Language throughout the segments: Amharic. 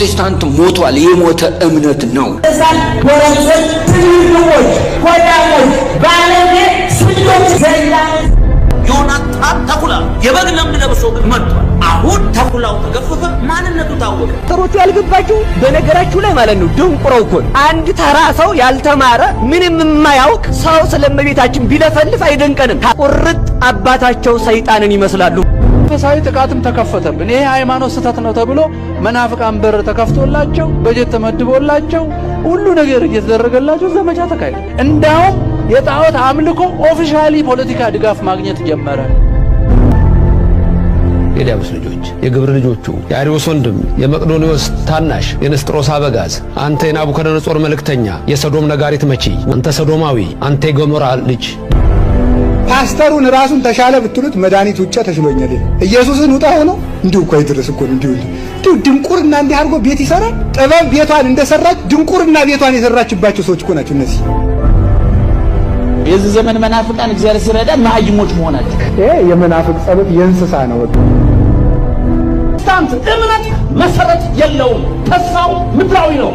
ፕሮቴስታንት ሞቷል። የሞተ እምነት ነው። ጎረምሶች፣ ትልልቆች፣ ሆዳሞች፣ ባለጌ፣ ስዶች፣ ዘላኖች። ዮናታን ተኩላ የበግ ለምድ ለብሶ ግን መጥቷል። አሁን ተኩላው ተገፈፈ፣ ማንነቱ ታወቀ። ዶክተሮቹ ያልገባችሁ በነገራችሁ ላይ ማለት ነው። ድንቁረው እኮ ነው። አንድ ተራ ሰው ያልተማረ ምንም የማያውቅ ሰው ስለእመቤታችን ቢለፈልፍ አይደንቀንም። ቁርጥ አባታቸው ሰይጣንን ይመስላሉ። መንፈሳዊ ጥቃትም ተከፈተብን። ይሄ ሃይማኖት ስህተት ነው ተብሎ መናፍቃን በር ተከፍቶላቸው፣ በጀት ተመድቦላቸው፣ ሁሉ ነገር እየተደረገላቸው ዘመቻ ተካሄደ። እንዳውም የጣዖት አምልኮ officially ፖለቲካ ድጋፍ ማግኘት ጀመረ። የዲያብሎስ ልጆች፣ የግብር ልጆቹ፣ የአርዮስ ወንድም፣ የመቅዶኒዎስ ታናሽ፣ የንስጥሮስ አበጋዝ፣ አንተ የናቡከደነጾር መልእክተኛ፣ የሰዶም ነጋሪት መቺ፣ አንተ ሰዶማዊ፣ አንተ የገሞራ ልጅ። ፓስተሩን ራሱን ተሻለ ብትሉት መድኃኒት ውጫ ተሽሎኛል ይላል። ኢየሱስን ውጣ ሆኖ እንዲሁ እኮ አይድረስ እኮ እንዲሁ እንዲሁ ድንቁርና እንዲህ አድርጎ ቤት ይሰራል። ጥበብ ቤቷን እንደሰራች ድንቁርና ቤቷን የሰራችባቸው ሰዎች እኮ ናቸው እነዚህ። የዚህ ዘመን መናፍቃን እግዚአብሔር ሲረዳን መሀይሞች መሆናቸው። ይሄ የመናፍቅ ጸሎት የእንስሳ ነው። ፕሮቴስታንት እምነት መሰረት የለውም። ተስፋው ምድራዊ ነው።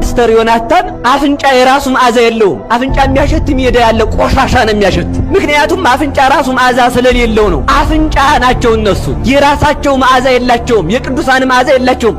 ፓስተር ዮናታን አፍንጫ የራሱ መዓዛ የለውም። አፍንጫ የሚያሸት ሜዳ ያለ ቆሻሻ ነው የሚያሸት። ምክንያቱም አፍንጫ ራሱ መዓዛ ስለሌለው ነው። አፍንጫ ናቸው እነሱ። የራሳቸው መዓዛ የላቸውም። የቅዱሳን መዓዛ የላቸውም።